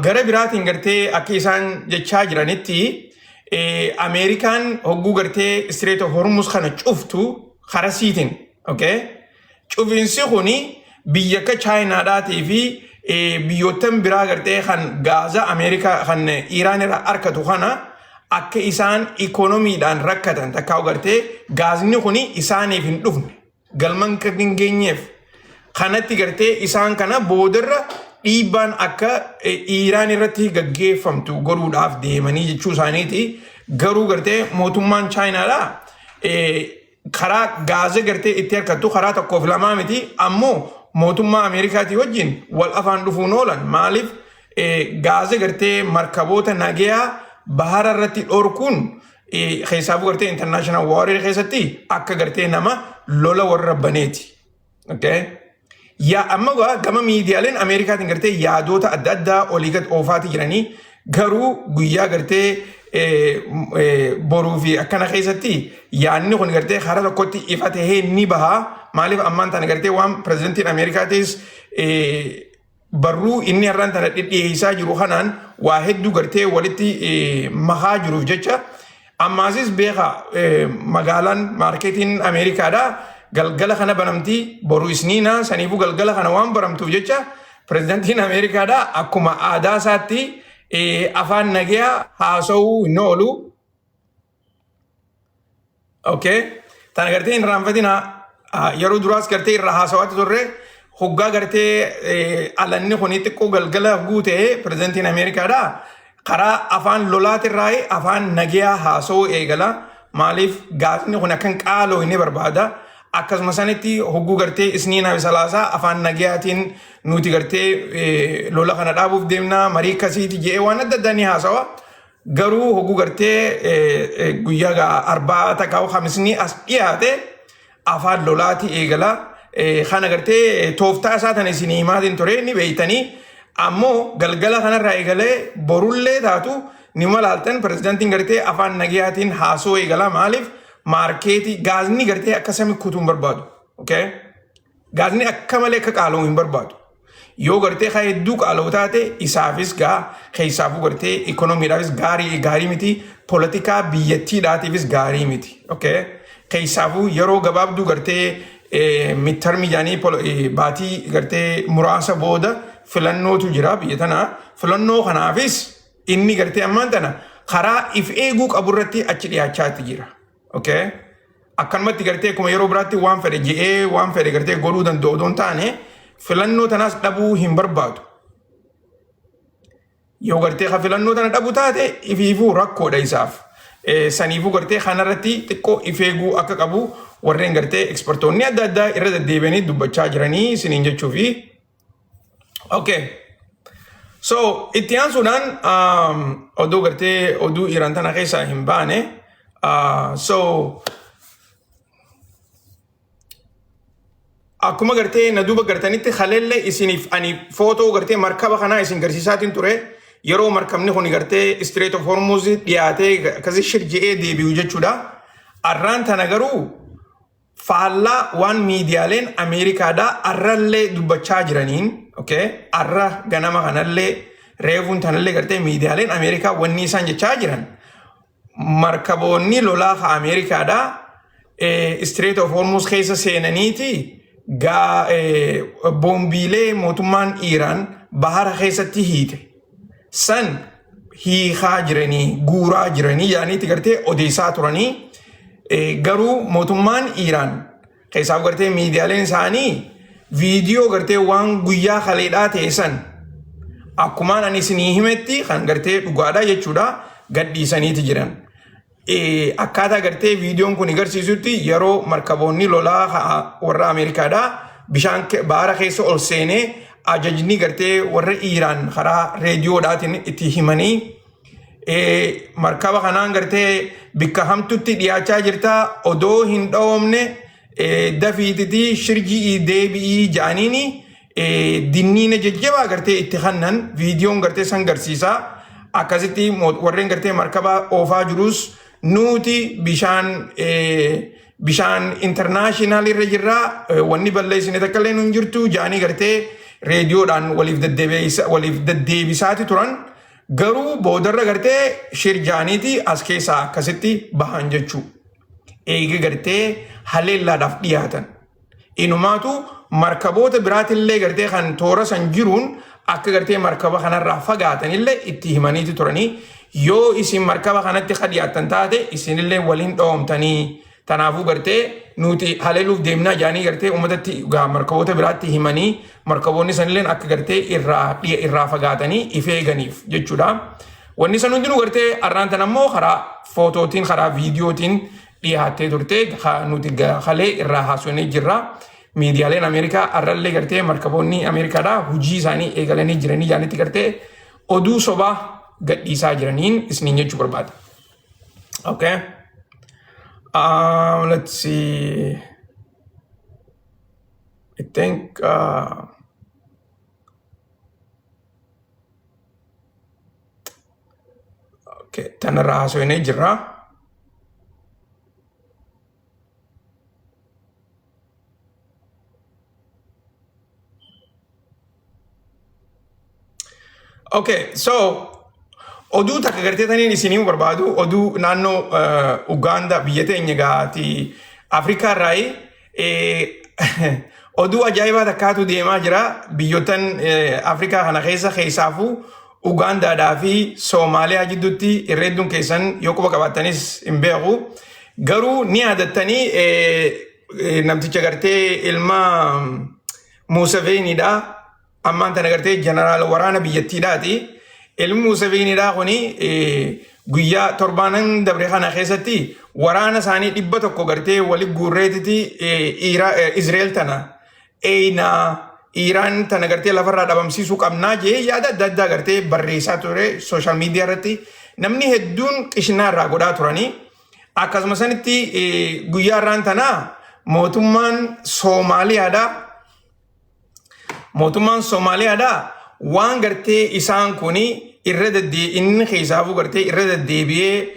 S1: gara biraatiin gartee akka isaan jechaa jiranitti, Ameerikaan hogguu gartee Strait of Hormuz kana cuftu karaa siitiin, okay? Cufiinsi kuni biyya akka Chaayinaadhaatii fi biyyoottan biraa gartee kan gaaza Ameerikaa kan Iraan irraa argatu kana akka isaan ikoonomiidhaan rakkatan, takkaa gartee gaazni kuni isaaniif hin dhufne, galman kan hin geenyeef kanatti gartee isaan kana boodarra dhiibbaan akka Iraan irratti gaggeeffamtu godhuudhaaf deemanii jechuu isaaniiti. Garuu gartee mootummaan Chaayinaadhaa karaa gaaza gartee itti harkattu karaa tokkoof lamaa miti, ammoo mootummaa Ameerikaatii wajjin wal afaan dhufuun oolan. Maaliif, gaaza gartee markaboota nagayaa bahara irratti dhorkuun Keessaafuu gartee international war keessatti akka gartee nama lola warra baneeti. Okay? Yaa amma gaa gama miidiyaaleen Ameerikaatiin gartee yaadota adda addaa olii gad oofaati jiranii, garuu guyyaa gartee boruu fi akkana keessatti yaadni kun gartee karaa tokkotti ifa tahee ni baha. Maaliif ammaan tana gartee waan pirezidantiin Ameerikaatis barruu inni har'aan tana dhidhiyeessaa jiru kanaan waa hedduu gartee walitti makaa jiruuf jecha. Ammaasis beeka, magaalaan marketiin Ameerikaadha galgala kana banamti, boru isniina. Saniifuu galgala kana waan baramtuuf jecha pirezidantiin Ameerikaadha akkuma aadaa isaatti afaan nagayaa haasa'uu hin oolu. Okay. Tana gartee hin raanfatina. Yeroo duraas gartee irra haasawaatti turre, hoggaa gartee alanni kun xiqqoo galgala guutee pirezidantiin Ameerikaadha karaa afaan lolaatirraa afaan nagayaa haasa'uu eegala. Maaliif gaasni kun akkan qaaloo inni barbaada. Akkasuma sanitti hogguu gartee isniinaa fi salaasaa afaan nagayaatiin nuti gartee lola kana dhaabuuf deemna, marii akkasiiti jedhee waan adda addaa ni haasawa. Garuu hogguu gartee guyyaa arbaa takkaa khamisni as dhiyaate afaan lolaati eegala. Kana gartee tooftaa isaa tana isin himaatiin ture, ni beeytanii. Ammoo galgala kanarraa eegalee borullee taatu ni malaaltan, pirezidaantiin gartee afaan nagayaatiin haasoo eegala. Maaliif marketii gaazni gartee akka sami kutuu hin barbaadu. Okay? Gaazni akka malee akka qaala'u hin barbaadu. Yoo gartee haa hedduu qaala'u taate isaafis gaa keessaafuu gartee ikoonomiidhaafis gaarii gaarii miti, poolitikaa biyyattiidhaatiifis gaarii miti. Okay? Keessaafuu yeroo gabaabduu gartee midtermii jedhanii baatii gartee muraasa booda filannootu jira biyya tanaa. Filannoo kanaafis inni gartee ammaan tana karaa if eeguu qaburratti achi dhiyaachaatti jira. Okay? Akkanumatti gartee akkuma yeroo biraatti waan fedhe je'ee waan fedhe gartee godhuu danda'u odoo hin taane, filannoo tanaas dhabuu hin barbaadu. Yoo gartee ka filannoo tana dhabu taate ifiifuu rakkoodha isaaf. Saniifuu gartee kanarratti xiqqoo if eeguu akka qabu warreen gartee expertoonni adda addaa irra deddeebi'anii dubbachaa jiranii isiniin jechuufi. Okay. So itti aansuudhaan oduu gartee oduu Iraan tana keessaa hin baane. So akkuma gartee na duuba gartanitti haleellee isiniif ani footoo gartee markaba kanaa isin garsiisaatiin ture, yeroo markabni kun gartee Strait of Hormuz dhiyaatee akkasii shirji'ee deebi'u jechuudha. Arraan tana garuu faallaa waan miidiyaaleen Ameerikaadhaa arrallee dubbachaa jiraniin, okay, arra ganama kanallee reefuun tanallee gartee miidiyaaleen Ameerikaa wanni isaan jechaa jiran, markaboonni lolaa ka Ameerikaadhaa Strait of Hormuz keessa seenaniiti gaa boombiilee mootummaan Iiraan bahara keessatti hiite san hiikaa jiranii, guuraa jiranii yaaniiti gartee odeessaa turanii. Garuu mootummaan Iiraan keessaaf gartee miidiyaaleen isaanii viidiyoo gartee waan guyyaa kaleedhaa ta'e san akkumaan ani isinii himetti kan gartee dhugaadha jechuudha gadhiisaniiti jiran. Akkaataa gartee viidiyoon kun agarsiisutti yeroo markaboonni lolaa warra Ameerikaadhaa bishaan bahara keessa ol seenee ajajni gartee warra Iiraan karaa reediyoodhaatiin itti himanii, markaba kanaan gartee bikka hamtutti dhiyaachaa jirta, odoo hin dhoomne dafiititi shirjii deebi'ii ja'aniini dinniina jajjabaa gartee itti kannan viidiyoon gartee san garsiisaa. Akkasitti warreen gartee markaba oofaa jirus nuti bishaan international irra jirraa, wanni balleessine takka illee nun jirtu ja'anii gartee reediyoodhaan waliif deddeebisaati turan. Garuu boodarra gartee shirjaaniiti as keessaa akkasitti bahan jechuu. Eega gartee haleellaadhaaf dhiyaatan. Inumaatu markaboota biraatillee gartee kan toora san jiruun akka gartee markaba kanarraa fagaatanillee itti himaniiti turanii, yoo isin markaba kanatti ka dhiyaattan taate isinillee waliin dhoomtanii, tanaafuu gartee nuti haleeluuf deemnaa jaanii gartee uummatatti markaboota biraatti himanii, markaboonni sanillee akka gartee irraa fagaatanii if eeganiif jechuudha. Wanni san hundinuu gartee arraan tan ammoo karaa footootiin, karaa viidiyootiin dhiyaattee turte, nuti kalee irraa haasofnee jirra. Miidiyaaleen Ameerikaa arrallee gartee markaboonni Ameerikaadhaa hojii isaanii eegalanii jiranii jaanitti gartee oduu sobaa gadhiisaa jiraniin isiniin jechuu barbaada. Okay. Let's see. I think okay, tanarraa haasofnee jirra. Okay, so oduu takka gartee taniin isinii barbaadu oduu naannoo Ugaanda biyya teenya gaati Afrikaa irraayi oduu ajaa'ibaa takkaatu deemaa jira biyyoottan Afrikaa kana keessa, keessaafuu Ugaandaadhaa fi Soomaaliyaa jidduutti. Irreedduun keessan yoo quba qabaattanis hin beeku. Garuu ni yaadattanii namticha gartee ilma Musaveeniidha. Ammaan tana gartee jeneraal waraana biyyattiidhaati. Ilmi Musaveeniidha kuni guyyaa torbaanan dabre kana keessatti waraana isaanii 100 gartee wali guurreetiti Izreel tana eenaa Iiraan tana gartee lafarraa dhabamsiisuu qabnaa jee yaada adda addaa gartee barreessaa ture. Social media irratti namni hedduun qishinaa irraa godhaa turanii. Akkasuma sanitti guyyaa irraan tanaa mootummaan Soomaaliyaadha. Mootummaan Soomaaliyaadha waan gartee isaan kuni irra daddee inni keessaafuu gartee irra deddeebi'ee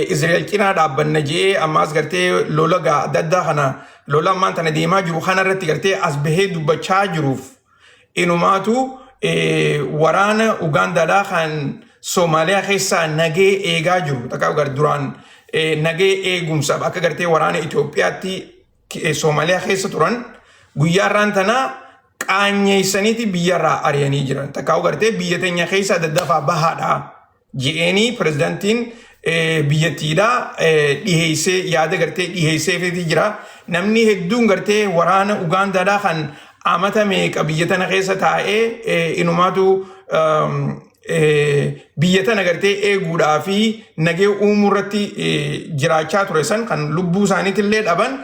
S1: Izrael cinaa dhaabbanna jee ammaas gartee lola adda addaa kana, lola ammaan tana deemaa jiru kana irratti gartee as bahee dubbachaa jiruuf, inumaatu waraana Ugaandaadhaa kan Soomaaliyaa keessaa nagee eegaa jiru takka gar duraan nagee eegumsaaf akka gartee waraana Itoophiyaatti Soomaaliyaa keessa turan guyyaa irraan tanaa qaanyeessaniiti biyyarraa ari'anii jiran. Takkaa'u gartee biyya teenya keessaa daddafaa bahaadha je'eenii pirezidaantiin biyyattiidhaa dhiheessee yaada gartee dhiheesseefiti jira. Namni hedduun gartee waraana Ugaandaadhaa kan amata meeqa biyya tana keessa taa'ee inumaatu biyya tana gartee eeguudhaa fi nagee uumuu irratti jiraachaa ture san kan lubbuu isaaniitillee dhaban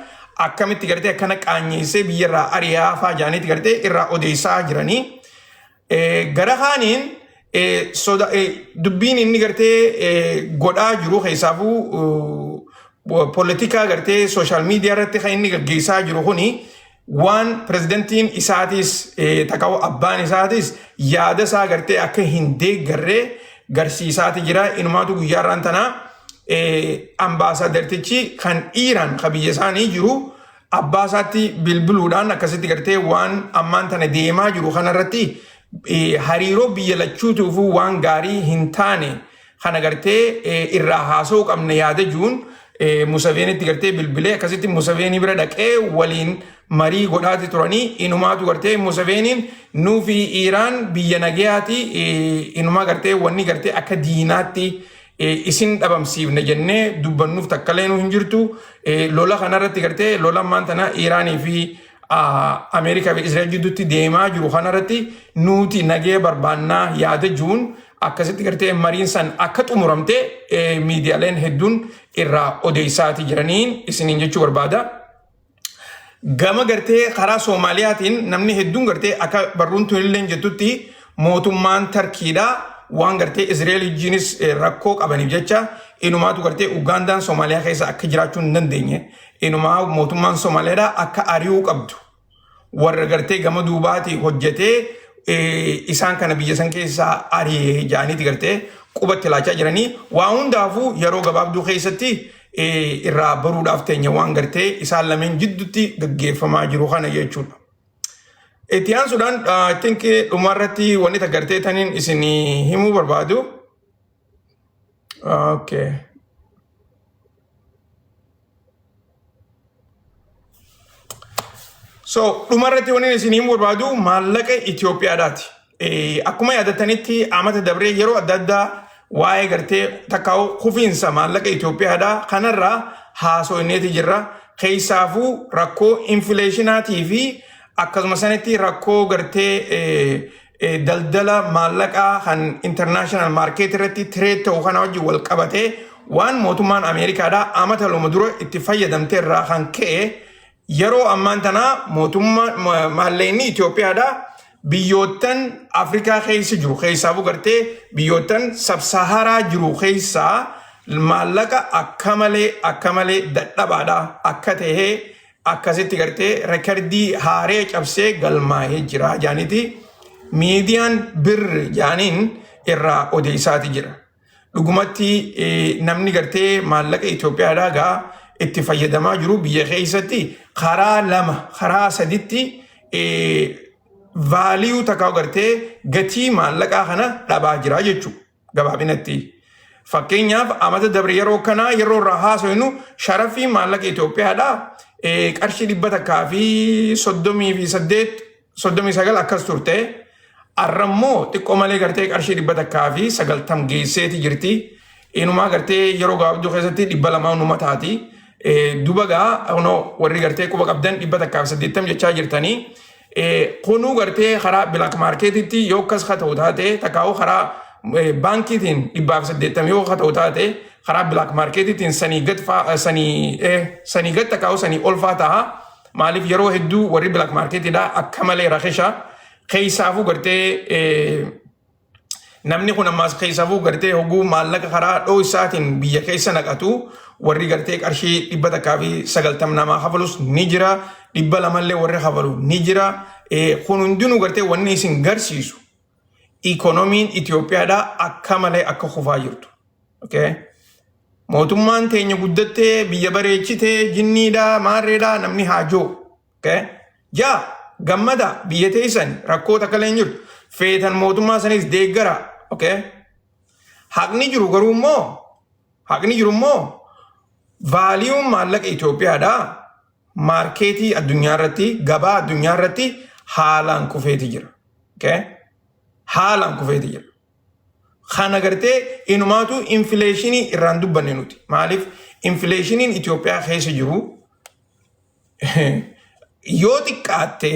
S1: akkamitti gartee akkana qaanyeessee biyyarraa ari'aa faa jaaniitti gartee irraa odeessaa jiranii. Gara kaaniin soda dubbiin inni gartee godhaa jiru, keessaafuu poolitikaa gartee social media irratti kan inni gaggeessaa jiru kuni, waan pirezidantiin isaatis taka'u abbaan isaatis yaada isaa gartee akka hin deeggarree garsiisaati jira. Inumaatu guyyaa irraan tanaa ambaasadartichi kan Iiraan kan biyya isaanii jiru abbaa isaatti bilbiluudhaan akkasitti gartee waan ammaan tana deemaa jiru kanarratti hariiroo biyya lachuutuufuu waan gaarii hin taane kana gartee irraa haasa'uu qabna yaada jiruun Musaveenitti gartee bilbilee akkasitti Musaveenii bira dhaqee waliin marii godhaati turanii. Inumaatu gartee Musaveeniin nuu fi Iiraan biyya nagayaati, inumaa gartee wanni gartee akka diinaatti isin dhabamsiifne jennee dubbannuuf takkalee nu hin jirtu, lola kanarratti gartee lola ammaan tana Iiraanii fi Ameerikaa fi Israa'el jidduutti deemaa jiru kanarratti nuti nagee barbaannaa yaada jiruun akkasitti gartee mariin san akka xumuramte miidiyaaleen hedduun irraa odeessaati jiraniin isiniin jechuu barbaada. Gama gartee karaa Soomaaliyaatiin namni hedduun gartee akka barruun tunillee jettutti mootummaan Tarkiidhaa waan gartee Israa'el wajjinis rakkoo qabaniif jecha inumaatu gartee Ugaandaan Soomaaliyaa keessa akka jiraachuu hin dandeenye, inumaa mootummaan Soomaaliyaadhaa akka ari'uu qabdu, warra gartee gama duubaati hojjetee isaan kana biyya san keessaa ari'ee jaaniiti gartee qubatti laachaa jiranii. Waa hundaafuu yeroo gabaabduu keessatti irraa baruudhaaf teenya waan gartee isaan lameen jidduutti gaggeeffamaa jiru kana jechuudha. Itti aansuudhaan, I think dhumarratti wanni gartee taniin isin himuu barbaadu. Okay. So dhumarratti wanni isin himuu barbaadu maallaqa Itoophiyaadhaati. Akkuma yaadattanitti amata dabree yeroo adda addaa waa'ee gartee takkaa'u kufiinsa maallaqa Itoophiyaadhaa kanarraa haasofneeti jirra. Keessaafuu rakkoo inflation aatii fi akkasuma sanitti rakkoo gartee daldala maallaqaa kan international market irratti trade ta'u kana wajjin wal qabatee waan mootummaan Ameerikaadhaa amata 2 dura itti fayyadamte irraa kan ka'e yeroo ammaan tanaa mootummaa maallaqni Itoophiyaadhaa biyyoottan Afrikaa keessa jiru, keessaafuu gartee biyyoottan sub-Saharaa jiru keessaa Maallaqa akka malee akka malee dadhabaadha akka tahee akkasitti gartee rekordii haaree cabsee galmaa'ee jira jaaniiti miidiyaan Birr jaaniin irraa odeessaati jira. Dhugumatti namni gartee maallaqa Itoophiyaadhaa gaa itti fayyadamaa jiru biyya keessatti karaa lama karaa saditti value takkaa gartee gatii maallaqaa kana dhabaa jira jechuudha gabaabinatti. Fakkeenyaaf, amata dabre yeroo kanaa yeroo irraa haasofnu sharafii maallaqa Itoophiyaadhaa qarshii 138, 39 akkas turte. Arrammoo xiqqoo malee gartee qarshii 190 geesseeti jirti. Inumaa gartee yeroo gabaabduu keessatti 200 numa taati. Duba gaa warri gartee quba qabdan 180 jechaa jirtanii. Kunuu gartee karaa black marketitti yoo akkas haa ta'u taate, takkaa'u karaa baankiitiin 180 yoo haa ta'u taate, karaa black marketiitiin sanii gad sanii gad takkaa'u sanii ol faa ta'a. Maaliif, yeroo hedduu warri black marketiidhaa akka malee rakisha. Keessaafuu gartee namni kun ammaas keessaafuu gartee hoguu maallaqa karaa dhoo isaatiin biyya keessa naqatu, warri gartee qarshii 190 namaa kafalus ni jira, 200llee warri kafalu ni jira. Kun hundinuu gartee wanni isin garsiisu ikoonomiin Itoophiyaadhaa akka malee akka kufaa jirtu. Okay? Mootummaan teenya guddattee biyya bareechitee jinniidhaa maarreedhaa namni haajoo. Okay? Jaa gammada, biyya teessan rakkoo takka illee hin jirtu. Feetan mootummaa sanis deeggara. Okay? Haqni jiru garuu immoo, haqni jiru immoo, valuen maallaqa Itoophiyaadhaa marketii addunyaa irratti, gabaa addunyaa irratti haalaan kufeeti jira. Okay? Haalaan kufeeti jira. Kana gartee inumaatu inflationii irraan dubbanne nuti. Maaliif, inflationiin Itoophiyaa keessa jiru yoo xiqqaatte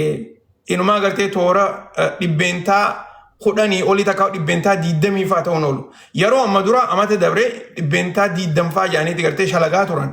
S1: inumaa gartee toora 10% olii takka 20% fa'aa ta'uun oolu. Yeroo amma dura amata dabree 20% jedhaniiti gartee shalagaa turan.